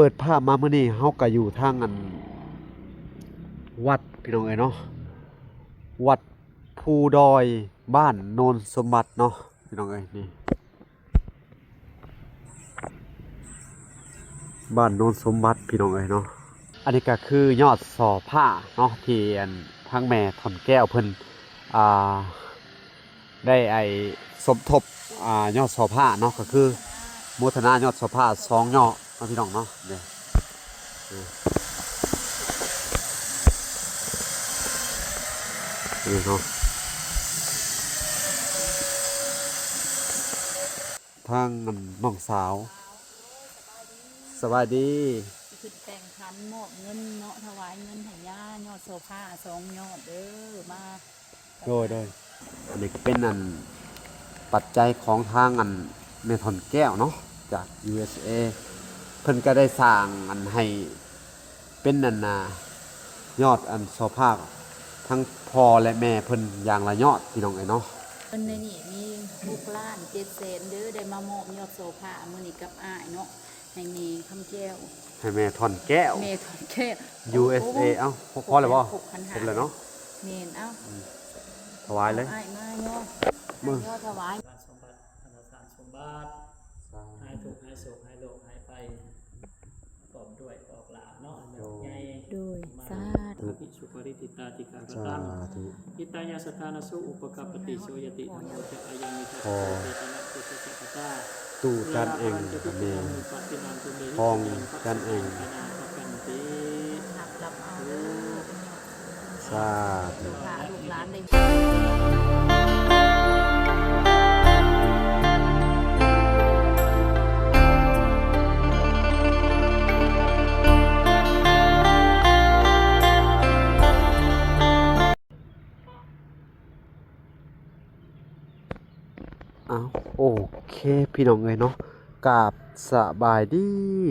ເປີດພາບມາມື້ນີ້ເຮົາກໍຢູ່ທາງອັນ ວັດພີ່ນ້ອງເອີຍເນາະ, ວັດພູດອຍ ບ້ານໂນນສົມບັດເນາະພີ່ນ້ອງເອີຍ. ນີ້ ບ້ານໂນນສົມບັດພີ່ນ້ອງເອີຍເນາະ. ອັນນີ້ກໍຄືຍອດສໍພະເນາະ ທີ່ອັນທາງແມ່ທ່ອນແກ້ວເພິ່ນ ອ່າ ໄດ້ໄອ້ສົມທົບ ອ່າ ຍອດສໍພະເນາະ, ກໍຄືໂມທະນາຍອດສໍພະສອງຍອດເນາະພີ່ນ້ອງເນາະ. ນີ້ ນີ້ເນາະ ທາງອັນນ້ອງສາວ. ສະບາຍດີ. ຂຶ້ນແຕ່ງຂັນມອບເງິນເນາະ ຖວາຍເງິນໃຫ້ຍ່າຍອດສໍພະສອງຍອດເດີ ມາ. ໂດຍ ໂດຍ. ອັນນີ້ເປັນອັນປັດໄຈຂອງທາງອັນແມ່ທ່ອນແກ້ວເນາະ ຈາກ ຢູເອສເອ ເພິ່ນກໍໄດ້ສ້າງອັນໃຫ້ເປັນອັນນາ ຍອດອັນສໍພະທັງພໍ່ ແລະ ແມ່ເພິ່ນຢ່າງລະຍອດ ພີ່ນ້ອງເອີຍເນາະ. ເງິນໃນນີ້ມີຫົກລ້ານເຈັດແສນເດີ ໄດ້ມາມອບຍອດສໍພະມື້ນີ້ກັບອ້າຍເນາະ ໃຫ້ແມ່ຄຳແກ້ວ ໃຫ້ແມ່ທ່ອນແກ້ວ ແມ່ທ່ອນແກ້ວ ຢູເອສເອ. ເອົ້າ ພໍແລ້ວບໍ່? ຄົບແລ້ວເນາະ. ແມ່ນ. ເອົ້າ ອືມ ຖວາຍເລີຍ ອ້າຍມາເນາະ ມາເນາະ ຖວາຍ. ສາທຸ ສາທຸ ສາທຸ ສາທຸ. ຫາຍທຸກ ຫາຍໂສກ ຫາຍໂລກ ຫາຍໄພ ພ້ອມດ້ວຍອອກຫຼ້າເນາະ ໂດຍ ໃຫຍ່ ໂດຍ ສາທຸ. ອະຕິ ສຸປະລິດທິຕາທິກາກະຕັງ ສາທຸ. ຫິຕາຍະ ສັດຖານະໂສ ອຸປະກັບປະຕິ ໂສ ຍະຕິ ທຳໂມ ຈະ ອາຍັງ ນິທັດສະໂສ ເຕ ຕະນະ ໂຕ ສະ ຈະ ກະຕາ ຕູ້ຈານແອງ ເມ ຂອງຈານແອງ ຮັບ ຮັບເອົາເດີ. ສາທຸ. ລູກຫຼານໄດ້ ອ້າວ ໂອເຄ ພີ່ນ້ອງເອີຍເນາະ, ກາບສະບາຍດີ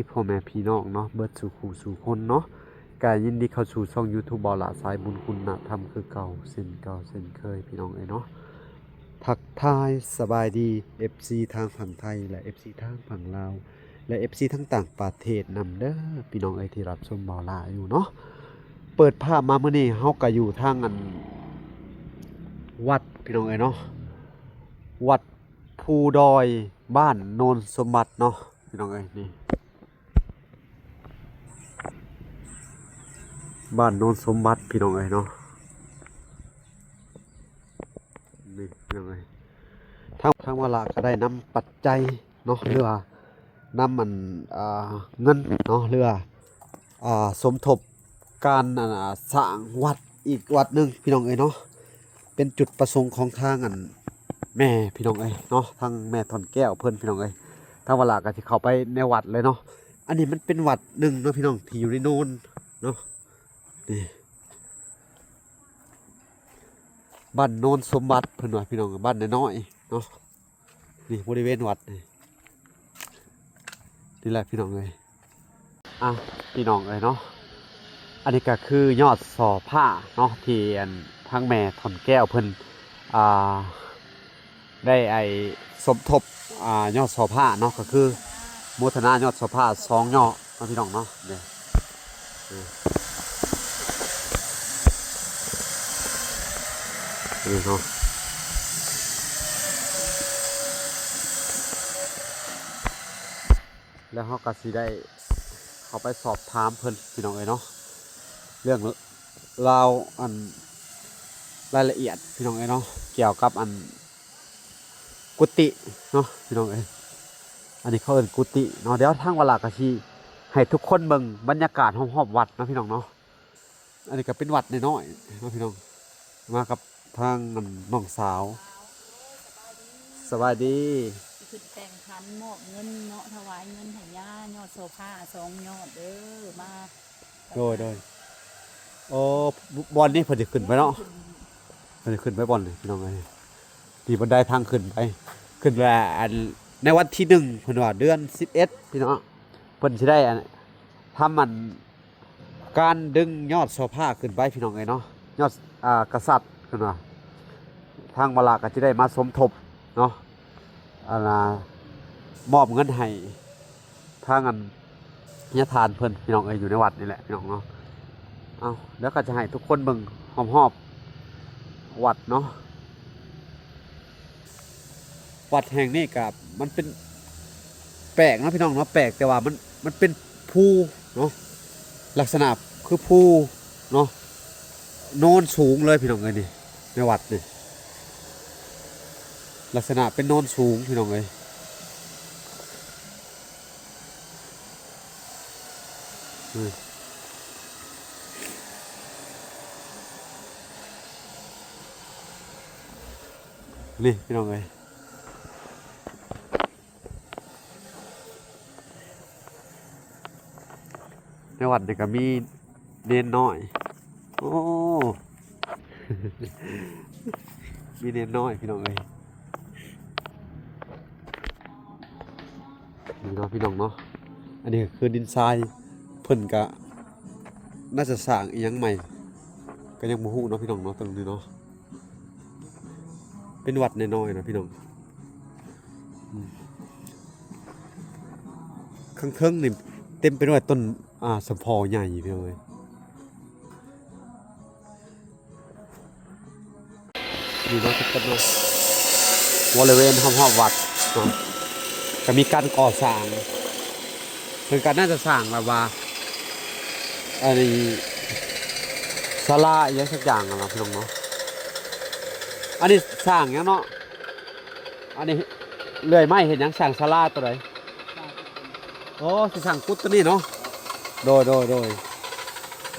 ພໍ່ແມ່ພີ່ນ້ອງເນາະ ເບິດສູ່ຄູ່ສູ່ຄົນເນາະ. ກະຍິນດີເຂົ້າສູ່ຊ່ອງຢູທູບ ບ່າວຫຼ້າສາຍບຸນ ຄຸນນະທຳ ຄືເກົ່າເຊັ່ນເກົ່າເຊັ່ນເຄີຍ ພີ່ນ້ອງເອີຍເນາະ. ທັກທາຍສະບາຍດີ ເອັຟຊີ ທາງຝັ່ງໄທ ແລະ ເອັຟຊີ ທາງຝັ່ງລາວ ແລະ ເອັຟຊີ ທັງຕ່າງປະເທດນຳເດີ ພີ່ນ້ອງເອີຍ ທີ່ຮັບຊົມບ່າວຫຼ້າຢູ່ເນາະ. ເປີດພາບມາມື້ນີ້ ເຮົາກະຢູ່ທາງອັນ ວັດ ພີ່ນ້ອງເອີຍເນາະ, ວັດພູດອຍ ບ້ານໂນນສົມບັດເນາະ ພີ່ນ້ອງເອີຍ. ນີ້ ບ້ານໂນນສົມບັດ ພີ່ນ້ອງເອີຍເນາະ. ນີ້ພີ່ນ້ອງເອີຍ ທາງ ທາງວາລະກໍໄດ້ນຳປັດໄຈເນາະ ຫຼືວ່ານຳອັນ ອ່າ ເງິນເນາະ ຫຼືວ່າ ອ່າ ສົມທົບການ ອັນ ອ່າ ສ້າງວັດອີກວັດໜຶ່ງ ພີ່ນ້ອງເອີຍເນາະ. ເປັນຈຸດປະສົງຂອງທາງອັນແມ່ ພີ່ນ້ອງເອີຍເນາະ, ທາງແມ່ທ່ອນແກ້ວເພິ່ນ ພີ່ນ້ອງເອີຍ. ທາງວາລະກໍຊິເຂົ້າໄປໃນວັດເລີຍເນາະ. ອັນນີ້ມັນເປັນວັດໜຶ່ງເນາະ ພີ່ນ້ອງ ທີ່ຢູ່ໃນໂນນເນາະ. ນີ້ ບ້ານໂນນສົມບັດເພິ່ນວ່າ ພີ່ນ້ອງ, ບ້ານນ້ອຍໆເນາະ. ນີ້ບໍລິເວນວັດນີ້ ນີ້ແຫຼະ ພີ່ນ້ອງເອີຍ. ອ່ະ ພີ່ນ້ອງເອີຍເນາະ, ອັນນີ້ກໍຄືຍອດສໍພະເນາະ ທີ່ອັນທາງແມ່ທ່ອນແກ້ວເພິ່ນ ອ່າ ໄດ້ໄອ້ສົມທົບ ອ່າ ຍອດສໍພະເນາະ, ກໍຄືໂມທະນາຍອດສໍພະສອງຍອດເນາະ ພີ່ນ້ອງເນາະ. ເດ້ ນີ້ເນາະ ແລ້ວເຮົາກໍຊິໄດ້ເຂົ້າໄປສອບຖາມເພິ່ນ ພີ່ນ້ອງເອີຍເນາະ, ເລື່ອງລາວ ອັນ ລາຍລະອຽດ ພີ່ນ້ອງເອີຍເນາະ, ກ່ຽວກັບອັນ ກຸຕິເນາະ ພີ່ນ້ອງເອີຍ. ອັນນີ້ເຂົາເອີ້ນກຸຕິເນາະ. ດຽວທາງວາລະກໍຊິໃຫ້ທຸກຄົນເບິ່ງບັນຍາກາດຮອບໆວັດເນາະ ພີ່ນ້ອງເນາະ. ອັນນີ້ກໍເປັນວັດນ້ອຍໆເນາະ ພີ່ນ້ອງ, ມາກັບທາງອັນນ້ອງສາວ. ສະບາຍດີ. ຂຶ້ນແຕ່ງຂັນມອບເງິນເນາະ ຖວາຍເງິນໃຫ້ຍ່າຍອດສໍພະສອງຍອດເດີ ມາ. ໂດຍ ໂດຍ. ໂອ້ ບ່ອນນີ້ເພິ່ນຊິຂຶ້ນໄປເນາະ, ເພິ່ນຊິຂຶ້ນໄປບ່ອນນີ້ ພີ່ນ້ອງເອີຍ. ນີ້ບັນໄດທາງຂຶ້ນໄປ ຂຶ້ນວ່າ ອັນ ໃນວັນທີໜຶ່ງ ເພິ່ນວ່າເດືອນສິບເອັດ ພີ່ນ້ອງ, ເພິ່ນຊິໄດ້ ອັນ ທຳ ອັນ ການດຶງຍອດສໍພະຂຶ້ນໄປ ພີ່ນ້ອງເອີຍເນາະ, ຍອດ ອ່າ ກະສັດ ເພິ່ນວ່າ. ທາງວາລະກໍຊິໄດ້ມາສົມທົບເນາະ, ອັນ ອ່າ ມອບເງິນໃຫ້ ທາງອັນ ຍະທານເພິ່ນ ພີ່ນ້ອງເອີຍ ຢູ່ໃນວັດນີ້ແຫຼະ ພີ່ນ້ອງເນາະ. ເອົາ ແລ້ວກໍຈະໃຫ້ທຸກຄົນເບິ່ງຮອບໆວັດເນາະ. ວັດແຫ່ງນີ້ກໍມັນເປັນແປກເນາະ ພີ່ນ້ອງເນາະ, ແປກ ແຕ່ວ່າມັນ ມັນເປັນພູເນາະ, ລັກສະນະຄືພູເນາະ, ໂນນສູງເລີຍ ພີ່ນ້ອງເອີຍ. ນີ້ ໃນວັດນີ້ ລັກສະນະເປັນໂນນສູງ ພີ່ນ້ອງເອີຍ. ອືມ ນີ້ ພີ່ນ້ອງເອີຍ ໃນວັດນີ້ກໍມີເນນນ້ອຍ. ໂອ້ ມີເນນນ້ອຍ ພີ່ນ້ອງເອີຍ. ນີ້ເນາະ ພີ່ນ້ອງເນາະ, ອັນນີ້ກໍຄືດິນຊາຍ, ເພິ່ນກະໜ້າຈະສ້າງອີ່ຫຍັງໃໝ່ ກໍຍັງບໍ່ຮູ້ເນາະ ພີ່ນ້ອງເນາະ. ຕົງນີ້ເນາະ ເປັນວັດນ້ອຍໆນະ ພີ່ນ້ອງ. ອືມ ຂ້າງເທິງນີ້ເຕັມໄປດ້ວຍຕົ້ນ ອ່າ ສຳພໍໃຫຍ່ ພີ່ນ້ອງເອີຍ. ນີ້ເນາະ ທຸກຄົນເນາະ, ບໍລິເວນຮອບໆວັດເນາະ ກໍມີການກໍ່ສ້າງ, ເພິ່ນກໍໜ້າຈະສ້າງແບບວ່າ ອັນນີ້ ສາລາອີ່ຫຍັງສັກຢ່າງຫັ້ນລະ ພີ່ນ້ອງເນາະ. ອັນນີ້ສ້າງຫຍັງເນາະ? ອັນນີ້ເລື່ອຍໄມ້ເຮັດຫຍັງ? ສ້າງສາລາຕົວໃດ? ອໍ ຊິສ້າງກຸດຕົວນີ້ເນາະ. ໂດຍ ໂດຍ ໂດຍ.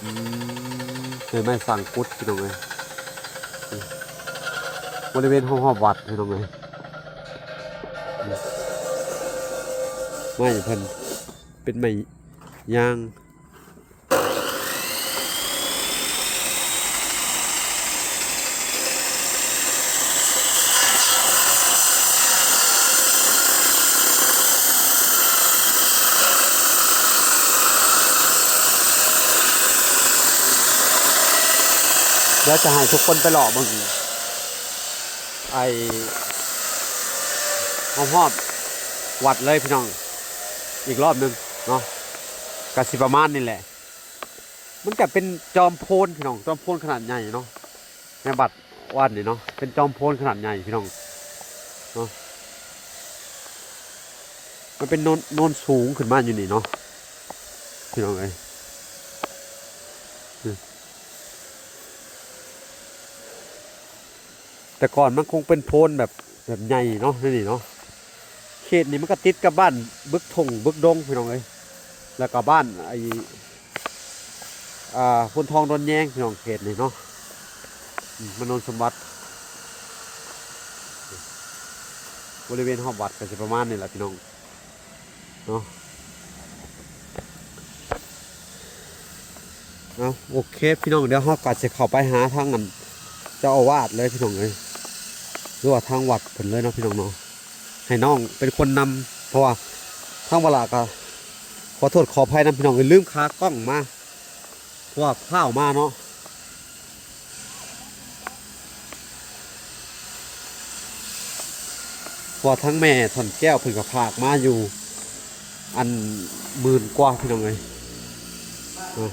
ອືມ ເລື່ອຍໄມ້ສ້າງກຸດ ພີ່ນ້ອງເອີຍ. ນີ້ ບໍລິເວນຮອບໆວັດ ພີ່ນ້ອງເອີຍ. ນີ້ ໄມ້ເພິ່ນເປັນໄມ້ຍາງ. ດຽວຈະໃຫ້ທຸກຄົນໄປເລາະເບິ່ງ ໄອ້ ຮອບໆວັດເລີຍ ພີ່ນ້ອງ ອີກລອບໜຶ່ງເນາະ. ກະຊິປະມານນີ້ແຫຼະ. ມັນກະເປັນຈອມໂພນ ພີ່ນ້ອງ, ຈອມໂພນຂະໜາດໃຫຍ່ເນາະ. ໃນວັດ ວັດນີ້ເນາະ ເປັນຈອມໂພນຂະໜາດໃຫຍ່ ພີ່ນ້ອງເນາະ. ມັນເປັນໂນນ ໂນນສູງຂຶ້ນມາຢູ່ນີ້ເນາະ ພີ່ນ້ອງເອີຍ. ແຕ່ກ່ອນມັນຄົງເປັນໂພນແບບ ແບບໃຫຍ່ເນາະ ໃນນີ້ເນາະ. ເຂດນີ້ມັນກໍຕິດກັບບ້ານບຶກທົ່ງ ບຶກດົງ ພີ່ນ້ອງເອີຍ, ແລ້ວກໍບ້ານໄອ້ ອ່າ ໂພນທອງ ດອນແຍງ ພີ່ນ້ອງ, ເຂດນີ້ເນາະ. ອືມ ບ້ານໂນນສົມບັດ. ບໍລິເວນຮອບວັດກໍຊິປະມານນີ້ແຫຼະ ພີ່ນ້ອງເນາະ. ເອົາ ໂອເຄ ພີ່ນ້ອງ, ດຽວເຮົາກໍຊິເຂົ້າໄປຫາທາງ ອັນ ເຈົ້າອາວາດເລີຍ ພີ່ນ້ອງເອີຍ, ຫຼືວ່າທາງວັດເພິ່ນເລີຍເນາະ ພີ່ນ້ອງເນາະ. ໃຫ້ນ້ອງເປັນຄົນນຳ ເພາະວ່າທາງວາລະກໍຂໍໂທດຂໍອະໄພນຳ ພີ່ນ້ອງເອີຍ, ລືມຂາກ້ອງມາ ເພາະວ່າຟ້າວມາເນາະ. ເພາະວ່າທາງແມ່ທ່ອນແກ້ວເພິ່ນກໍຝາກມາຢູ່ ອັນ ໝື່ນກວ່າ ພີ່ນ້ອງເອີຍ. ເອີ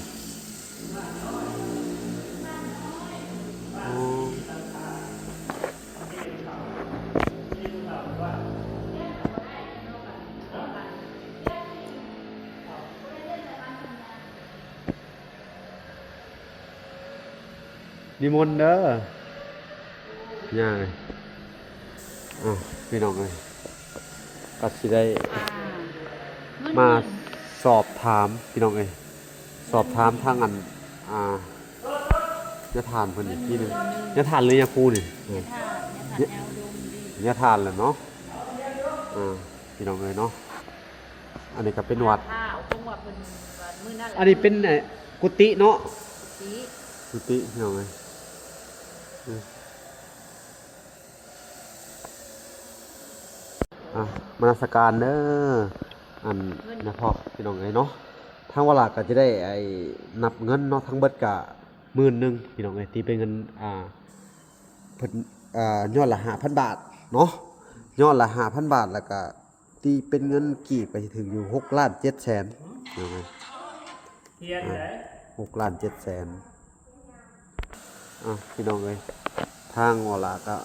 ໂອ້ ນິມົນເດີ ຍ່າເອີຍ. ອ້າວ ພີ່ນ້ອງເອີຍ ກໍຊິໄດ້ ອ່າ ມາສອບຖາມ ພີ່ນ້ອງເອີຍ, ສອບຖາມທາງ ອັນ ອ່າ ຍາທ່ານເພິ່ນອີກທີໜຶ່ງ. ຍາທ່ານ ຫຼື ຍາຄູນີ້? ຍາທ່ານ ຍາທ່ານ ຍາ ຍາອຸດົມດີ ຍາທ່ານແຫຼະເນາະ. ອ່າ ພີ່ນ້ອງເອີຍເນາະ, ອັນນີ້ກໍເປັນວັດ ອັນນີ້ເປັນ ເອີ ກຸຕິເນາະ, ກຸຕິ ກຸຕິ ພີ່ນ້ອງເອີຍ. ອ່າ ນະມັດສະການເດີ ອັນ ຍາພໍ່ ພີ່ນ້ອງເອີຍເນາະ. ທາງວາລະກໍຈະໄດ້ ໄອ້ ນັບເງິນເນາະ, ທັງເບິດກະໝື່ນໜຶ່ງ ພີ່ນ້ອງເອີຍ, ຕີເປັນເງິນ ອ່າ ເພິ່ນ ອ່າ ຍອດລະຫ້າພັນບາດເນາະ, ຍອດລະຫ້າພັນບາດ ແລ້ວກະ ຕີເປັນເງິນກີບກໍຊິຖືກຢູ່ຫົກລ້ານເຈັດແສນ ຮຽນໄດ້ຫົກລ້ານເຈັດແສນ. ອ່ະ ພີ່ນ້ອງເອີຍ ທາງວາລາກໍ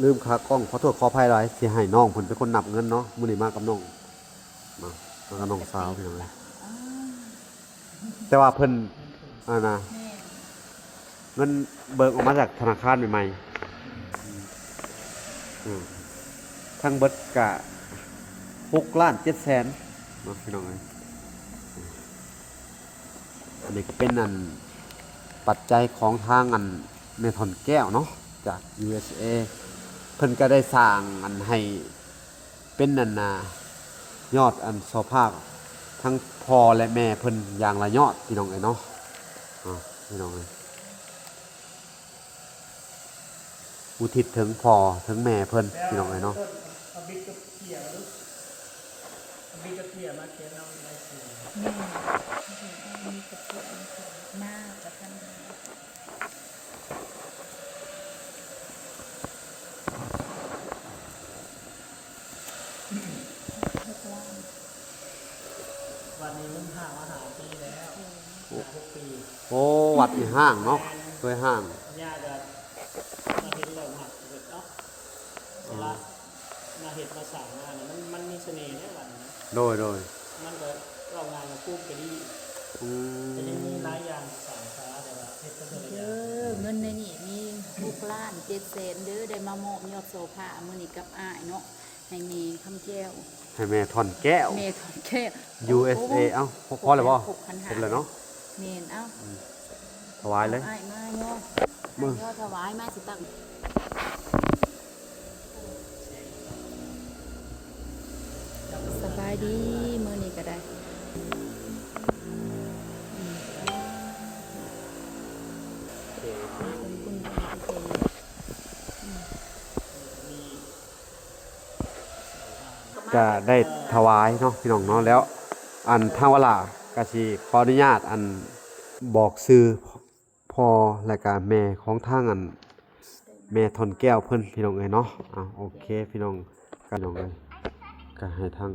ລືມຂາກ້ອງ ຂໍໂທດຂໍອະໄພຫຼາຍ ຊິໃຫ້ນ້ອງເພິ່ນເປັນຄົນນັບເງິນເນາະ. ມື້ນີ້ມາກັບນ້ອງ ມາ ມາກັບນ້ອງສາວ ພີ່ນ້ອງເອີຍ. ແຕ່ວ່າເພິ່ນ ອັນນະ ແມ່ນ ເງິນເບີກອອກມາຈາກທະນາຄານໃໝ່ໆ ອືມ ທັງເບິດກະຫົກລ້ານເຈັດແສນເນາະ ພີ່ນ້ອງເອີຍ. ອັນນີ້ກໍເປັນອັນປັດໄຈຂອງທາງອັນແມ່ທ່ອນແກ້ວເນາະ ຈາກ ຢູເອສເອ ເພິ່ນກໍໄດ້ສ້າງອັນໃຫ້ ເປັນອັນນາ ຍອດອັນສອພາບ ທັງພໍ່ ແລະ ແມ່ເພິ່ນຢ່າງລະຍອດ ພີ່ນ້ອງເອີຍເນາະ. ອ່າ ພີ່ນ້ອງເອີຍ ອຸທິດເຖິງພໍ່ເຖິງແມ່ເພິ່ນ ພີ່ນ້ອງເອີຍເນາະ. ເອົາບິດກັບເກຍມາດູ ເອົາບິດກັບເກຍມາຂຽນເອົາລາຍຊື່. ແມ່ນ ມີກັບເກຍມາ ມາກະທັນ ວັດນີ້ມັນຮ້າງມາຫ້າປີແລ້ວ ຫ້າຫົກປີ. ໂອ້ ວັດນີ້ຮ້າງເນາະ ເຄີຍຮ້າງ. ຍ່າກໍມາເຫັນແລ້ວມັກເຮັດເນາະ ເວລາມາເຮັດມາສ້າງມານີ້ ມັນ ມັນມີສະເໜ່ເດ້ວັດນີ້. ໂດຍ ໂດຍ ມັນກໍເວົ້າງ່າຍວ່າພູມກໍດີ. ອືມ ກໍຍັງມີຫຼາຍຢ່າງທີ່ສ້າງສາ ແຕ່ວ່າເຮັດໄປເທື່ອລະຢ່າງ. ເອີ ເງິນໃນນີ້ມີຫົກລ້ານເຈັດແສນເດີ ໄດ້ມາມອບຍອດໂສພາມື້ນີ້ກັບອ້າຍເນາະ ໃຫ້ແມ່ຄຳແກ້ວ ໃຫ້ແມ່ທ່ອນແກ້ວ ແມ່ທ່ອນແກ້ວ ຢູເອສເອ. ເອົ້າ ພໍແລ້ວບໍ່? ຄົບແລ້ວເນາະ. ແມ່ນ ເອົ້າ ອືມ ຖວາຍເລີຍ ອ້າຍມາເນາະ ມາ ອ້າຍເນາະ ຖວາຍມາຊິຕັ້ງ. ສະບາຍດີ ມື້ນີ້ກໍໄດ້ ອືມ ຂອບຄຸນ ຂອບຄຸນ ອືມ ກະໄດ້ຖວາຍເນາະ ພີ່ນ້ອງເນາະ. ແລ້ວອັນທາງວາລາກະຊິຂໍອະນຸຍາດ ອັນ ບອກຊື່ ພໍ່ ແລະກະແມ່ຂອງທາງອັນແມ່ທ່ອນແກ້ວເພິ່ນ ພີ່ນ້ອງເອີຍເນາະ. ອ່າ ໂອເຄ ພີ່ນ້ອງ ກະ ພີ່ນ້ອງເອີຍ ກະໃຫ້ທາງ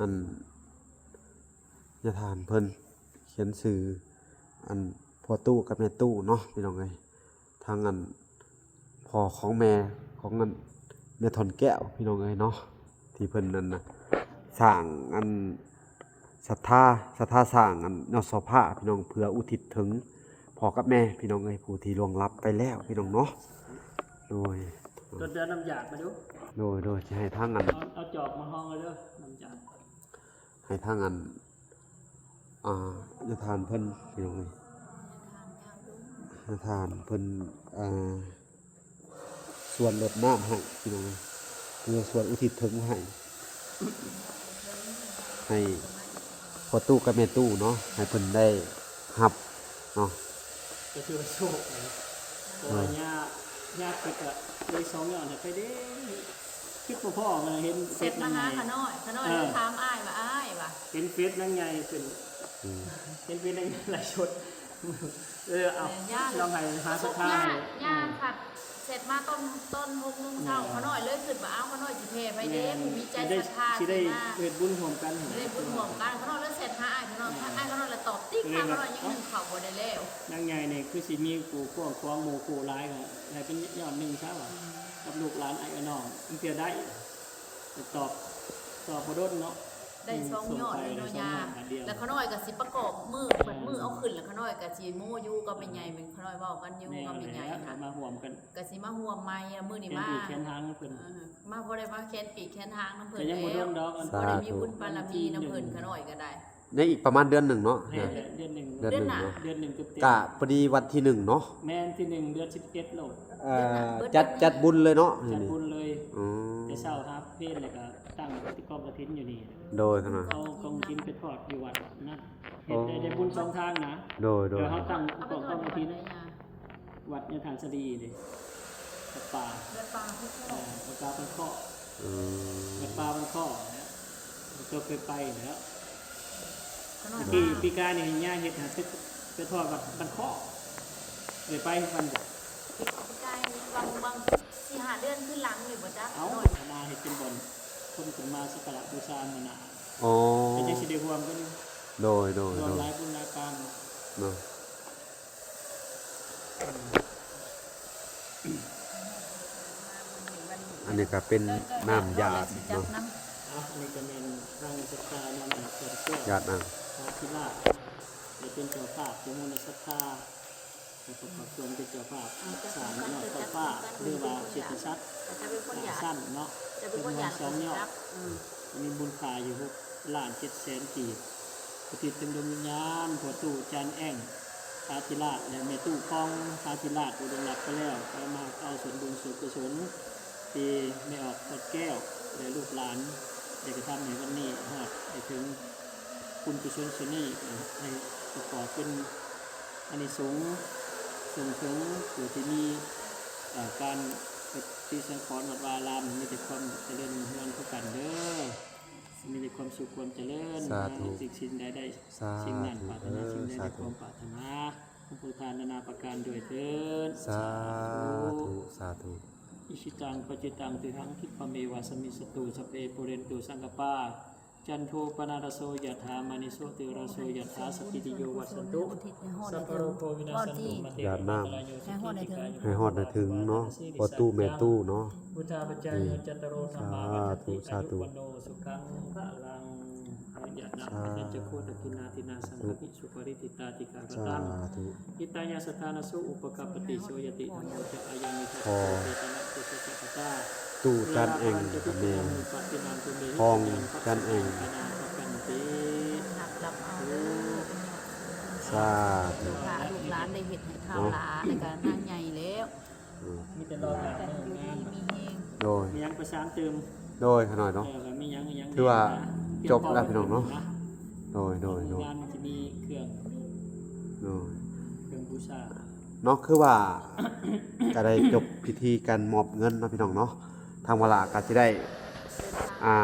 ອັນຍາທ່ານເພິ່ນຂຽນຊື່ ອັນພໍ່ຕູ້ກັບແມ່ຕູ້ເນາະ ພີ່ນ້ອງເອີຍ. ທາງອັນພໍ່ຂອງແມ່ຂອງອັນແມ່ທ່ອນແກ້ວ ພີ່ນ້ອງເອີຍເນາະ ທີ່ເພິ່ນນັ້ນນະ ສ້າງອັນສັດທາ ສັດທາສ້າງອັນຍອດໂສພາ ພີ່ນ້ອງ ເພື່ອອຸທິດເຖິງພໍ່ກັບແມ່ ພີ່ນ້ອງເອີຍ ຜູ້ທີ່ລ່ວງລັບໄປແລ້ວ ພີ່ນ້ອງເນາະ. ໂດຍ ຕົ້ນເດືອນນ້ຳຢາກມາດູ. ໂດຍ ໂດຍ ຊິໃຫ້ທາງອັນ ເອົາ ເອົາຈອກມາຮອງເອົາເດີ ນ້ຳຢາກ. ໃຫ້ທາງອັນ ອ່າ ຍາທ່ານເພິ່ນ ພີ່ນ້ອງເອີຍ ຍາທ່ານເພິ່ນ ອ່າ ສວດລົດນ້ຳໃຫ້ ພີ່ນ້ອງເອີຍ ເພື່ອສວດອຸທິດເຖິງໃຫ້ ໃຫ້ພໍ່ຕູ້ກັບແມ່ຕູ້ເນາະ ໃຫ້ເພິ່ນໄດ້ຮັບເນາະ. ກໍຖືວ່າໂຊກນະ ເພາະວ່າຍ່າ ຍ່າເພິ່ນກະເລີຍສອງຍ້ອນໃຫ້ໄປເດ້. ຄິດບໍ່ພໍ້ ມັນເຫັນເຟສນາງໃຫຍ່ ເສັດມາຫາຂ້ານ້ອຍ ຂ້ານ້ອຍເລີຍຖາມອ້າຍວ່າ ອ້າຍວ່າ ເຫັນເຟສນາງໃຫຍ່ເພິ່ນ ອືມ ເຫັນເຟສນາງໃຫຍ່ໄລຟ໌ສົດ ເອີ ເອົາ ແມ່ນ ລອງໃຫ້ຫາສັດທາໃຫ້ ຍ່າ ເອີ ຄັດເສັດມາຕອນ ຕອນຫົກໂມງເຊົ້າ ແມ່ນ ຂ້ານ້ອຍເລີຍຄິດວ່າ ອ້າວ ຂ້ານ້ອຍຊິແຜ່ໃຜເດ້ ແມ່ນ ຜູ້ມີໃຈສັດທາ ຊິໄດ້ ຊິມາເຮັດບຸນຮ່ວມກັນ ເຮັດບຸນຮ່ວມກັນ ຂ້ານ້ອຍເລີຍແຊັດຫາອ້າຍ ຂ້ານ້ອຍ ແມ່ນ ອ້າຍ ຂ້ານ້ອຍລະຕອບຕິກ ເລີຍວ່າ ຂ້ານ້ອຍຍັງໜຶ້ງເຂົ້າບໍ່ໄດ້ແລ້ວ. ນາງໃຫຍ່ນີ້ຄືຊິມີຄູ່ຄວາມຂອງໝູ່ຄູ່ຫຼາຍ ໃຫ້ເປັນຍ້ອນໜຶ່ງຊະວ່າ ອືມ ກັບລູກຫຼານອ້າຍນ້ອງ ເທື່ອໄດ້ ຕອບ ຕອບບໍ່ດົນເນາະ ໄດ້ສອງຍ້ອນເລີຍເນາະ ອືມ ຍ່າ ແລ້ວຂ້ານ້ອຍກໍຊິປະກອບມື້ ເອີ ບັດມື້ເອົາຂຶ້ນ ແລ້ວຂ້ານ້ອຍກໍຊິໂມ້ຢູ່ກັບແມ່ໃຫຍ່ ແມ່ນ ຂ້ານ້ອຍເວົ້າກັນຢູ່ ແມ່ນ ກັບແມ່ໃຫຍ່ ແລ້ວ ກໍມາຮ່ວມກັນ ກໍຊິມາຮ່ວມໃໝ່ ມື້ນີ້ມາແຂນປີກແຂນຫາງນຳເພິ່ນ ເອີ ມາພໍໄດ້ມາແຂນປີກແຂນຫາງນຳເພິ່ນ ກໍຍັງບໍ່ດົນດອກ ແລ້ວ ພໍໄດ້ມີບຸນບາລະມີນຳເພິ່ນ ຂ້ານ້ອຍກໍໄດ້. ໃນອີກປະມານເດືອນໜຶ່ງເນາະ ແມ່ນແຫຼະ ເດືອນໜຶ່ງ ເດືອນໜຶ່ງເນາະ ເດືອນໜຶ່ງເຕັມໆ ກະພໍດີວັນທີໜຶ່ງເນາະ ແມ່ນທີໜຶ່ງເດືອນສິບເອັດໂລດ ເອີ ຈັດ ຈັດບຸນເລີຍເນາະ ຈັດບຸນເລີຍ ອືມ ແຕ່ເຊົ້າຫາເພນ ແລ້ວກໍຕັ້ງກອງກະຖິນຢູ່ນີ້ ໂດຍ ເອົາກອງກະຖິນໄປທອດຢູ່ວັດນັ້ນ ເຮັດໄດ້ ໄດ້ບຸນສອງທາງນະ ໂດຍ ໂດຍ ແລ້ວເຮົາຕັ້ງກອງກະຖິນ ວັດຍາທ່າສະດີເດ້ ວັດປ່າ ວັດປ່າພູຄໍ້ ເອີ ວັດປ່າບ້ານຄໍ້ ອືມ ວັດປ່າບ້ານຄໍ້ນະ ຕົວເຄີຍໄປແລ້ວ ປີ ປີກາຍນີ້ຍ່າເຮັດຫັ້ນ ໄປ ໄປທອດວັດບ້ານຄໍ້ ໄດ້ໄປນຳກັນບໍ່? ປີກາຍນີ້ ຫວ່າງ ຫວ່າງສີ່ຫ້າເດືອນຄືນຫຼັງນີ້ບໍ່ຈັກ ເອົ້າ ມາເຮັດເປັນບ່ອນ ຄົນຂຶ້ນມາສັກກາລະບູຊາມື້ໜ້າ ອໍ ກໍຍັງຊິໄດ້ຮ່ວມກັນຢູ່ ໂດຍ ໂດຍ ຮ່ວມ ໂດຍ ຫຼາຍບຸນຫຼາຍປານເນາະ ອັນນີ້ກໍເປັນນ້ຳຢາດເນາະ ອ່ະ ອັນນີ້ກໍແມ່ນທາງສັດທານຳ ຢາດນ້ຳ ພະທິລາດ ໄດ້ເປັນເຈົ້າພາບ ຈຳນວນສັດທາ ແລະ ປະກອບສ່ວນເປັນເຈົ້າພາບ ອ່າ ສ້າງຍອດໄຟຟ້າ ຫຼືວ່າເສດຖະສັດ ເຈົ້າເປັນຄົນຢາດ ສາມຊັ້ນເນາະ ເຈົ້າເປັນຄົນຢາດ ຈຳນວນສອງຍອດ ອືມ ມີມູນຄ່າຢູ່ຫົກລ້ານເຈັດແສນກີບ ອຸທິດເຖິງດວງວິນຍານພໍ່ຕູ້ຈານແອງ ພະທິລາດ ແລະ ແມ່ຕູ້ຂອງພະທິລາດ ຜູ້ລ່ວງລັບໄປແລ້ວ ຂໍມາເອົາສ່ວນບຸນສ່ວນກຸສົນ ທີ່ແມ່ອອກ ທອດແກ້ວ ແລະ ລູກຫຼານ ໄດ້ກະທຳໃຫ້ວັນນີ້ຮອດໄດ້ເຖິງ ບຸນກຸສົນສ່ວນນີ້ ໃຫ້ປະກອບເປັນອານິສົງ ສົ່ງເສີມຜູ້ທີ່ມີ ເອີ ການປະຕິສັງຂອນວັດວາອາລາມ ມີແຕ່ຄວາມຈະເລີນຮຸ່ງເຮືອງຄືກັນເດີ ມີແຕ່ຄວາມສຸກຄວາມຈະເລີນ ສາທຸ ຫາສິ່ງ ສິ່ງໃດໄດ້ ສາທຸ ສິ່ງນັ້ນ ປາດຖະໜາ ເອີ ສິ່ງໃດໄດ້ ສາທຸ ຄວາມປາດຖະໜາ ຂອງພວກທ່ານນານາປະການດ້ວຍເທີ້ນ ສາທຸ ສາທຸ ອິຊິຕັງ ປັດຈິຕັງ ຕິຮັງ ຂິບປະເມວະ ສະມິດສະຕຸ ສັບເພ ປູເຣນຕຸ ສັງກະປາ ຈັນໂທ ປະນະລະໂສ ຍະຖາ ມະນີ ໂຊຕິລະໂສ ຍະຖາ ສັບພີຕິໂຍ ວິວັດສັນຕຸ ສັບພະໂລໂຄ ວິນັດສັນຕຸ ມະເຕ ຍາດນ້ຳ ໃຫ້ຮອດໄດ້ເຖິງເນາະ ພໍ່ຕູ້ແມ່ຕູ້ເນາະ ພຸດທາປະຈາໂຍ ຈັດຕາໂລ ທຳມາ ວັດທັນຕິ ອາຍຸ ສາທຸ ວັນໂນ ສຸຂັງ ພະລັງ ຍາດນ້ຳ ສາທຸ ປັນຍັນຈັກໂຄ ທັກຂິນາທິນາ ສັງຄະພິ ສຸປະລິດທິຕາທິກາກະຕັງ ສາທຸ ຫິຕາຍະ ສັດທານະໂສ ອຸປະກັບປະຕິ ໂສຍະຕິ ທຳໂມ ຈະອາຍັງ ນິທັດສະ ເຈຕະນະ ປຸດສະ ຈະກະຕາ ຕູ້ຈານແອງ ແມ່ຂອງຈານແອງ ຮັບ ຮັບເອົາເດີ ສາທຸ ລູກຫຼານໄດ້ເຮັດໃຫ້ທ້າວຫຼາ ແລ້ວກໍນາງໃຫຍ່ແລ້ວ ອືມ ມີແຕ່ລໍຖ້າມື້ງາມ ໂດຍ ມີຫຍັງປະສານຕື່ມ ໂດຍ ຂະນ້ອຍເນາະ ເອີ ມີຫຍັງ ມີຫຍັງ ຖືວ່າຈົບແລ້ວພີ່ນ້ອງເນາະ ໂດຍ ໂດຍ ໂດຍ ງານມັນຊິມີເຄື່ອງ ໂດຍ ເຄື່ອງບູຊາເນາະ ຄືວ່າ ກໍໄດ້ຈົບພິທີການມອບເງິນເນາະພີ່ນ້ອງເນາະ ທາງວາລະກໍຊິໄດ້ ອ່າ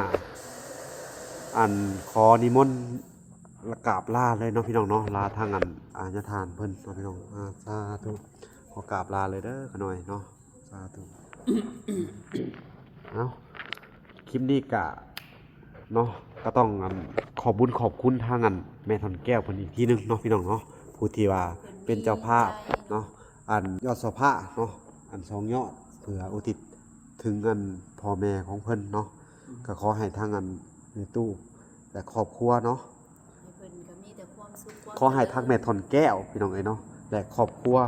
ອັນ ຂໍນິມົນ ລະກາບລາເລີຍເນາະພີ່ນ້ອງເນາະ ລາທາງອັນ ອາ ຍາທ່ານເພິ່ນເນາະພີ່ນ້ອງ ອາ ສາທຸ ຂໍກາບລາເລີຍເດີຂະນ້ອຍເນາະ ສາທຸ ເອົ້າ ຄລິບນີ້ກະເນາະ ກະຕ້ອງອັນ ຂອບບຸນຂອບຄຸນທາງອັນ ແມ່ທ່ອນແກ້ວເພິ່ນອີກທີໜຶ່ງເນາະພີ່ນ້ອງເນາະ ຜູ້ທີ່ວ່າເປັນເຈົ້າພາບເນາະ ອັນ ຍອດຊໍພະເນາະ ອັນສອງຍອດ ເພື່ອອຸທິດເຖິງອັນພໍ່ແມ່ຂອງເພິ່ນເນາະ ກະຂໍໃຫ້ທາງອັນແມ່ຕູ້ ແລະ ຄອບຄົວເນາະ ໃຫ້ເພິ່ນກໍມີແຕ່ຄວາມສຸກຄວາມຈະເລີນ ຂໍໃຫ້ທັງແມ່ທ່ອນແກ້ວພີ່ນ້ອງເອີຍເນາະ ແລະ ຄອບຄົວ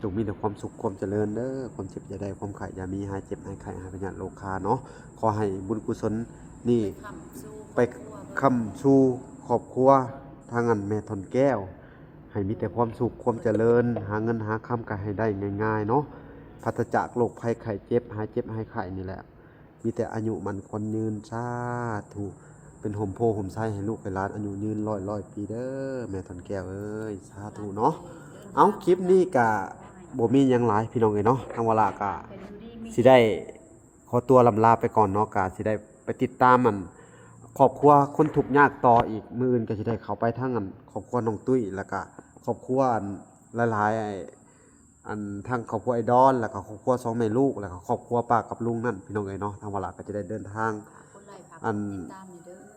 ຈົ່ງມີແຕ່ຄວາມສຸກຄວາມຈະເລີນເດີ ຄວາມເຈັບຢ່າໄດ້ ຄວາມໄຂ້ຢ່າມີ ຫາຍເຈັບຫາຍໄຂ້ ຫາຍພະຍາດໂລຄາເນາະ ຂໍໃຫ້ບຸນກຸສົນນີ້ໄປຄ້ຳຊູ່ຄອບຄົວ ທາງອັນແມ່ທ່ອນແກ້ວ ໃຫ້ມີແຕ່ຄວາມສຸກຄວາມຈະເລີນ ຫາເງິນຫາຄຳກໍໃຫ້ໄດ້ງ່າຍໆເນາະ ປາສະຈາກໂລກໄພໄຂ້ເຈັບ ຫາຍເຈັບຫາຍໄຂ້ນີ້ແຫຼະ ມີແຕ່ອາຍຸໝັ້ນຂວັນຍືນ ສາທຸ ເປັນຮົ່ມໂພຮົ່ມໄຊໃຫ້ລູກໃຫ້ຫຼານອາຍຸຍືນຮ້ອຍໆປີເດີ ແມ່ທ່ອນແກ້ວເອີຍ ສາທຸເນາະ ເອົ້າ ຄລິບນີ້ກະບໍ່ມີຫຍັງຫຼາຍພີ່ນ້ອງເອີຍເນາະ ທາງວາລະກະຊິໄດ້ຂໍຕົວລ່ຳລາໄປກ່ອນເນາະ ກະຊິໄດ້ໄປຕິດຕາມອັນ ຄອບຄົວຄົນທຸກຍາກຕໍ່ອີກ ມື້ອື່ນກະຊິໄດ້ເຂົ້າໄປທາງອັນ ຄອບຄົວນ້ອງຕຸ້ຍ ແລ້ວກະຄອບຄົວອັນຫຼາຍໆ ອັນທາງຄອບຄົວໄອ້ດອນ ແລ້ວກໍຄອບຄົວສອງແມ່ລູກ ແລ້ວກໍຄອບຄົວປ້າກັບລຸງນັ້ນ ພີ່ນ້ອງເອີຍເນາະ ທາງວາລະກໍຈະໄດ້ເດີນທາງ ອັນ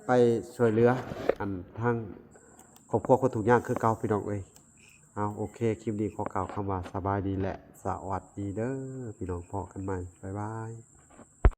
ໄປຊ່ວຍເຫຼືອ ອັນທາງຄອບຄົວຄົນທຸກຍາກຄືເກົ່າ ພີ່ນ້ອງເອີຍ ເອົາ ໂອເຄ ຄລິບນີ້ຂໍກ່າວຄຳວ່າສະບາຍດີ ແລະ ສະຫວັດດີເດີ ພີ່ນ້ອງ ພໍ້ກັນໃໝ່ ບາຍບາຍ.